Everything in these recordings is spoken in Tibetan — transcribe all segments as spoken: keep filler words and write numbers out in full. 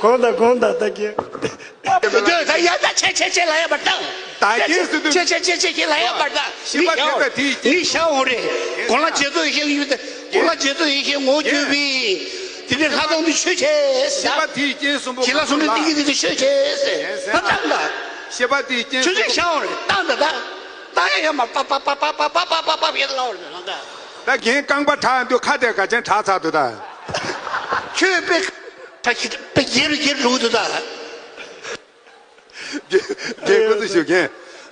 གོང་དང་གོང་དང་ད་གིན། ད་ཡ་ད་ཆེ་ཆེ་ཆེ་ལ་ཡ་པར་ད། ད་གིན་སུ་དུ་ཆེ་ཆེ་ཆེ་ཆེ་ཆེ་ལ་ཡ་པར་ད། ཤི་པ་དེ་ད་དེ་ནི་ཤ་འོང་རེད། གོང་ལ་རྗེ་བཙུན་ཡེ་ཤེས་ཡོད་དེ། གོང་ལ་རྗེ་བཙུན་ཡེ་ཤེས་ངོ་བརྒྱུད་པའི། དེ་ནི་ལྷ་དང་དུ་ཆོས་ཆེ། ཤི་པ་དེའི་རྐྱེན་གསུམ་པོ་ཞི་ལ་གསུམ་དུ་ཏིག་གི་དེ་ཆོས་ཆེ། ད་ད་ད། ཤི་པ་དེའི་རྐྱེན་ཆོས་ཆེ་ཤ་འོང་རེད། ད་ད་ད། ད་ཡ་ཡ་མ་པ་པ་པ་པ་པ་པ་པ་པ་ཡ་ལ་འོང་རེད་ད། ད་གིན་རྐང་པ་དྲག་འདུག་ཁ་དེ་ག་ཅན་དྲག་ཚར་འདུག་ད། ཁྱོད་དཔེ་ཁྲ་ཁྱི་དཔེ་རྒྱལ་རུ་རྒྱལ་འགྲོ་གི་འདུག་ད། རྒྱལ་རྒྱལ་ཁོ་ཚོ་ཞུ་མཁན།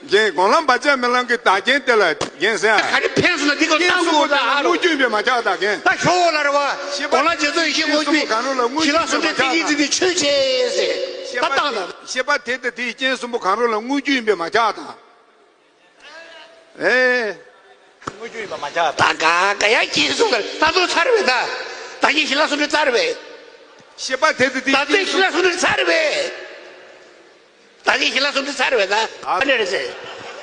རྒན་དགོང་ལ་བར་ཆད་མེ་ལང་གི་བདག་རྐྱེན་དེ་ལ་རྒན་ཟེར་ཨ། ག་རེ་ཕན་སོང་ན་འདི་ག་རྐྱེན་བཏང་གསུམ་དགོས་པོ་ད་ཨ་རོ། དངོས་རྒྱུ་ཡིན་པས་མ་ཆགས་ད་རྒན། ད་ཞོག་ལ་རེ་བ། ཤེས་པ་དགོང་ལ་རྗེ་བཙུན་ཡེ་ཤེས་དངོས་རྒྱུ་ཞི་ལ་གསུམ་དེ་ཏིག་གི་ཏིག་གི་ཆོས་ཆེ་ཟེར། ད་བཏང་ད། ཤེས་པ་དེ་དང་དེའི་རྐྱེན་གསུམ་པོ་གང་རུང་ལ་དངོས་རྒྱུ་ཡིན་པས་མ་ཆགས་ད། ཨེ། དངོས་རྒྱུ་ཡིན་པ་མ་ཆགས། ད་ག་ག་ཡ་སྐྱེས་སོང་ད་ད་དུང་ཚར་བས་ད། ད་གིན་ཞི་ལ་གསུམ་དེ་ཚར་བས། ཤེས་པ་དེ་དེ་དེ་ད་དེ་ཞི་ལ་གསུམ་དེ་ཚར་བས། ད་གིན་ཞི་ལ་གསུམ་དེ་ཚར་བས་ད། ཨ་ག་འདྲ་རེད་ཟེར།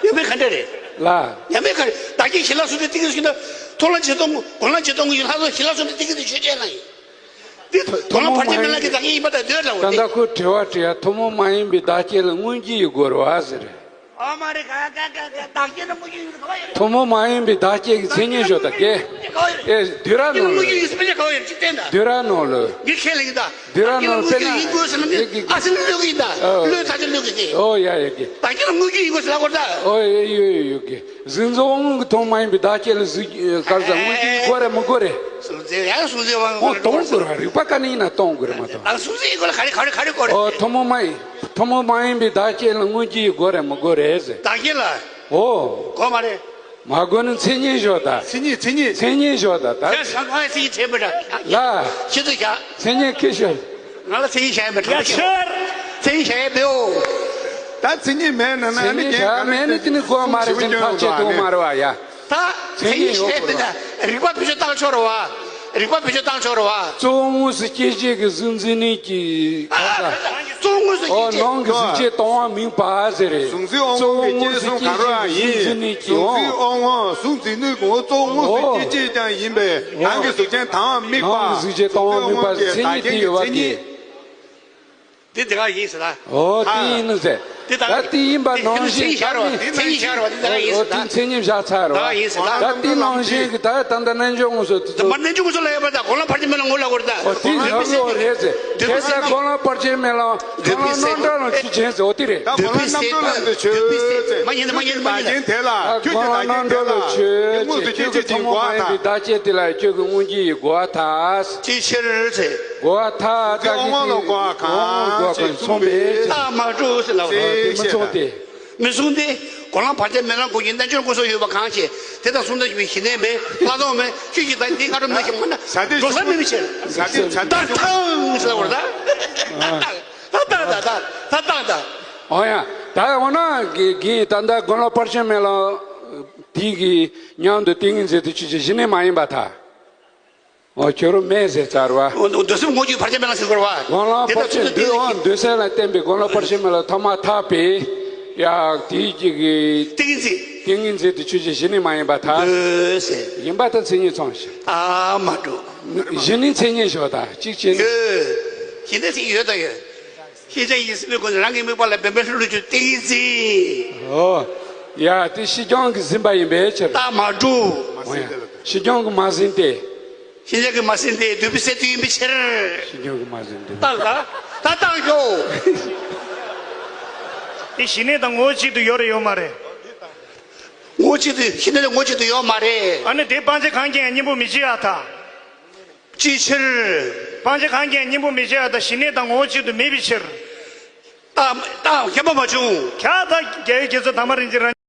ཡ་མེད་ག་འདྲ་རེད། ལ། ཡ་མེད་ག་རེད། ད་གིན་ཞི་ལ་གསུམ་དེ་ཏིག་ཏིག་ཞིག་ད། ཐོག་ལ་ཇེ་སྟོང་དགོང་ལ་ཇེ་སྟོང་ཡིན་ལྷ་ལ་ཞི་ལ་གསུམ་དེ་ཏིག་ཏིག་ཆོས་ཅན་ལ་ཡིན། འདི་དགོང་ལ་བར་ཆད་མེད་ལ་གི་ད་གིན་ཡིན་པ་ད་འདོད་ལ་འོ་ད་དེ། ད་ཁོ་དྲི་བ་དྲི་ཡ་ཐུན་མོང་མ་ཡིན་པའི་བདག་བསྐྱེད་ལ་དངོས་རྒྱུ་ཡི་སྒོ་རེད་བ་ཟེར། ཨ་མ་རེད། ག་ག་ག་ག་བདག་བསྐྱེད་ལ་དངོས་རྒྱུ་ཡོད་ག་བ་ཡོད། ཐུན་མོང་མ་ཡིན་པའི་བདག་བསྐྱེད་ཀྱི་མཚན་ཉིད་ཞོག་ད་གེ། ཨེ་བདུད་ར་ནོར་ལོ། དངོས་རྒྱུ་ཡོད་སྤུན་ཆ་ག་བ་ཡོད་ཅིག་བསྟན་ད། བདུད་ར་ནོར་ལོ། ངས་ཁས་ལེན་གྱི་ད། བདུད་ར་ནོར་ལོ་དཔེར་ན། དངོས་རྒྱུ་ཡིན་དགོས་ཟེར་ན་ནི་ཨ་སི་ནི་ལོས་གི་ཡིན་ད། ལོས་ད་ཆ་ལོས་གི་གི། ཨོ་ཡ་ཡ་གི། བདག་བསྐྱེད་ལ་དངོས་རྒྱུ་ཡིན་དགོས་ཟེར་ལ་གོ་ད། ཨོ་ཡ་ཡོད་ཡོད་ཡོད་གི། གཟུགས་འཛིན་དབང་མངོན་གྱི་ཐུན་མོང་མ་ཡིན་པའི་བདག་བསྐྱེད་ལ་གཟུགས་ག་རེ་ཟེར་དངོས་རྒྱུ་ཡིན་དགོས་རེད་མི་དགོས་རེད། གཟུགས་འཛིན་ཡང་གཟུགས་འཛིན་དབང་མངོན་གྱི་ཐུན་མོང་མ་ཡིན་པའི་བདག་བསྐྱེད་ལ་དངོས་རྒྱུ་ཡིན་དགོས་རེད་མ་གཏོགས། ཨ་གཟུགས་འཛིན་ཡིན་དགོས་ལ་ག་རེ་ག་རེ་ག་རེ་དགོས་རེད། ཨོ་ཐུན་མོང་མ་ཡིན། ཐུན་མོང་མ་ཡིན་པའི་བདག་བསྐྱེད་ལ་དངོས་རྒྱུ་ཡི་སྒོ་རེད་མི་སྒོ་རེད་ཟེར། བདག་བསྐྱེད་ལ། ཨོ། སྒོ་མ་རེད། མ་སྒོ་ནི་མཚན་ཉིད་ཞོག་ད། མཚན་ཉིད་མཚན་ཉིད། མཚན་ཉིད་ཞོག་ད་ད། ཁྱེད་ས་ཁོང་ཡ་མཚན་ཉིད་བྱས་མི་འདྲ། ལ། ཁྱེད་ཚོ་བཞག་མཚན་ཉིད་ཁྱེད་ཞོག་ང་ལ་མཚན་ཉིད་བྱས་མི་འདྲ། ཡ་ཤར། མཚན་ཉིད་བྱས་མི་འོ། ད་མཚན་ཉིད་མེད་ན་ན་མཚན་ཉིད་བྱས་མེད་ནི་དེ་ནི་སྒོ་མ་རེད་ཟེར་ཐག་བཅད་ཐུབ་མ་རེད་བ་ཡ། ད་མཚན་ཉིད་ཡོད་དགོས་རེད། རིག་པ་བེད་སྤྱོད་བཏང་ཆོག་རེད་བ། རིག་པ་བེད་སྤྱོད་བཏང་ཆོག་རེད་བ། གཙོ་བོ་དངོས་སུ་སྐྱེ་མཆེད་ཀྱི་གཟུགས་འཛིན་ནི་གི་ག་ས། གཙོ་བོ་དངོས་སུ་ཨོ་སྐྱེ་མཆེད། ནང་གི་གཟུགས་ཅན་སྟོང་པ་དམིགས་པ་ཟེར་རེད། གཟུགས་འཛིན་དབང་མངོན་གྱི་སྐྱེས་གསུམ་ག་རེ་ཡིན། གཟུགས་འཛིན་ནི་གི་གཟུགས་འཛིན་དབང་དབང་མངོན་གཟུགས་འཛིན་ནི་གི་གཙོ་བོ་དངོས་སུ་སྐྱེ་མཆེད་ཀྱང་ཡིན་པས་ནང་གི་གཟུགས་ཅན་དང་དམིགས་པ། ནང་གི་གཟུགས་ཅན་སྟོང་པ་དམིགས་པ་མཚན་ཉིད་དེ་ཡོད་པ་གི། འདི་དེ་ག་ཡིན་ཟེར་ལ། ཨོ་དེ་ཡིན་ནོ་ཟེར། འདི་ད་ད་དེ་ཡིན་པ་ནང་བཞིན་མཚན་ཉིད་བཞག་རོགས། མཚན་ཉིད་བཞག་རོགས། འདི་དེ་ག་ཡིན་ཟེར་ལ། ཨོ་དེ་མཚན་ཉིད་བཞག་ཚར་རོགས། དེ་ག་ཡིན་ཟེར་ལ། ད་དེ་ནང་བཞིན་གྱི་ད་ད་ལྟ་རྣལ་འབྱོར་དངོས་སུ་དེ་ད་མ་རྣལ་འབྱོར་དངོས་སུ་ལ་ཡོད་པ་ད་གོ་ལ་ཕར་ཕྱིན་མེད་ལ་ངོ་ལ་གོ་རེད་ད། ཨོ་དེ་ཡག་ལོ་རེད་ཟེར། དེ་ད་གོ་ལ་ཕར་ཕྱིན་མེད་ལ་གོ་ལ་རྣམ་གྲངས་ལ་ཆུ་ཆེན་ཟེར། ཨོ་དེ་རེད། འདོད་པའི་སེམས། འདོད་པའི་སེམས། མ་ཡིན་མ་ཡིན་མ་ཡིན། དེ་ལ་ཁྱོད་ཀྱི་ད་གིན་དེ་ལ་ཁྱོད་ཀྱི་ཐུན་མོང་མ་ཡིན་པའི་བདག་བསྐྱེད་དེ་ལ་ཁྱོད་ཀྱི་དངོས་གཞི་ཡི་གོ་བ་ཐལ། ཅིའི་ཕྱིར་ཟེར། གོ་བ་ཐལ། ད་གི་དེ་དབང་ལ་གོ་བ་གང་། དབང་ལ་གོ་བ་གང་མཚུངས་པས། རྟགས་མ་གྲུབ་ཟེར་ལ། དེ་མི་མཚུངས་ཏེ། མི་མཚུངས་ཏེ། གོ་ལ་ཕར་ཕྱིན་མེད་ལ་གོ་གི་རྣལ་འབྱོར་དངོས་སུ་ཡོད་པ་གང་ཞིག་དེ་དང་གསུམ་ལྡན་ཞིག་པའི་ཞི་གནས་མེད། ལྷག་མཐོང་མེད། ཁྱོད་ཀྱིས་ད་འདི་སྔ་དྲོ་མེད་ཞིག་མ་ན་འགྲོ་ས་མེད་མི་ཕྱིར། ད་ཐང་ཟེར་ལ་བར་ད། ད་ཐང་ད་ད་ད་ཐང་ད། ཨོ་ཡ། ད་འོ་ན་གི་གི་ད་ལྟ་གོ་ལ་ཕར་ཕྱིན་མེད་ལ་དེ་གི་མཉམ་དུ་ཏིང་ངེ་འཛིན་དེ་ཆོས་ཅན་ཞི་གནས་མ་ཡིན་པར་ཐལ། འོ་ཁྱོད་རང་མེད་ཟེར་ཚར་བ། འོ་འདོད་སེམས་དངོས་རྒྱུ་ཕར་ཕྱིན་མེད་ལ་ཟེར་དགོས་རེད་བ། གོ་ལ་དེ་ཕར་ཕྱིན་འདོད་འོ་འདོད་སེམས་ལ་བརྟེན་པའི་གོ་ལ་ཕར་ཕྱིན་མེད་ལ་ཐ་མ་ཐག་པའི་ཡ་དེའི་གི་གི་ཏིང་ངེ་འཛིན། ཏིང་ངེ་འཛིན་དེ་ཆོས་ཅན་ཞི་གནས་མ་ཡིན་པར་ཐལ། འདོད་སེམས། ཡིན་པར་ཐལ་མཚན་ཉིད་མཚུངས་ཤིང་། ཨ་མ་འགྲོ། ཞི་གནས་མཚན་ཉིད་ཞོག་ད་གཅིག་བྱས་ནས། ཡོད། ཞི་གནས་མཚན་ཉིད་ཡོད་ད་ཡོད། ཤེས་བྱ་ཡིན་སྲིད་པའི་སྒོ་ནས་རང་གི་དམིགས་པ་ལ་འབད་པས་ལྷུན་གྲུབ་ཀྱི་ཏིང་ངེ་འཛིན། ཨོ། ཡ་དེ་ཕྱིས་ཀྱང་གི་ཟིན་པ་ཡིན་པའི་ཕྱིར། རྟགས་མ་གྲུབ། ཨོ་ཡ། ཕྱིས་ཀྱང་གི་མ་ཟིན་ཏེ། ཤེས་བྱ་གི་མ་ཟིན་ཏེ་འདོད་པའི་སེམས་དེ་ཡིན་པའི་ཕྱིར། ཕྱིས་ཀྱང་གི་མ་ཟིན་ཏེ། རྟགས་ད། ད་རྟགས་ཡོད། དེ་ཞི་གནས་དང་ངོ་བོ་གཅིག་ཏུ་ཡོད་རེད་ཡོད་མ་རེད། ངོ་བོ་གཅིག་ཏུ་ཞི་གནས་དང་ངོ་བོ་གཅིག་ཏུ་ཡོད་མ་རེད། ཨ་ནི་དེ་སྤང་བྱ་གང་སྐྱེ་ཡང་གཉེན་པོ་མི་བྱེད་ཡ་ད། ཅིའི་ཕྱིར། སྤང་བྱ་གང་གིས་གཉེན་པོ་མི་བྱེད་པ་དང་ཞི་གནས་དང་ངོ་བོ་གཅིག་ཏུ་མེད་པའི་ཕྱིར། རྟགས་རྟགས་ཁྱད་པར་མ་བྱུང་། ཁྱད་ད་རྒྱལ་བའི་རྒྱལ་ཚབ་དར་མ་རིན་ཆེན་རང་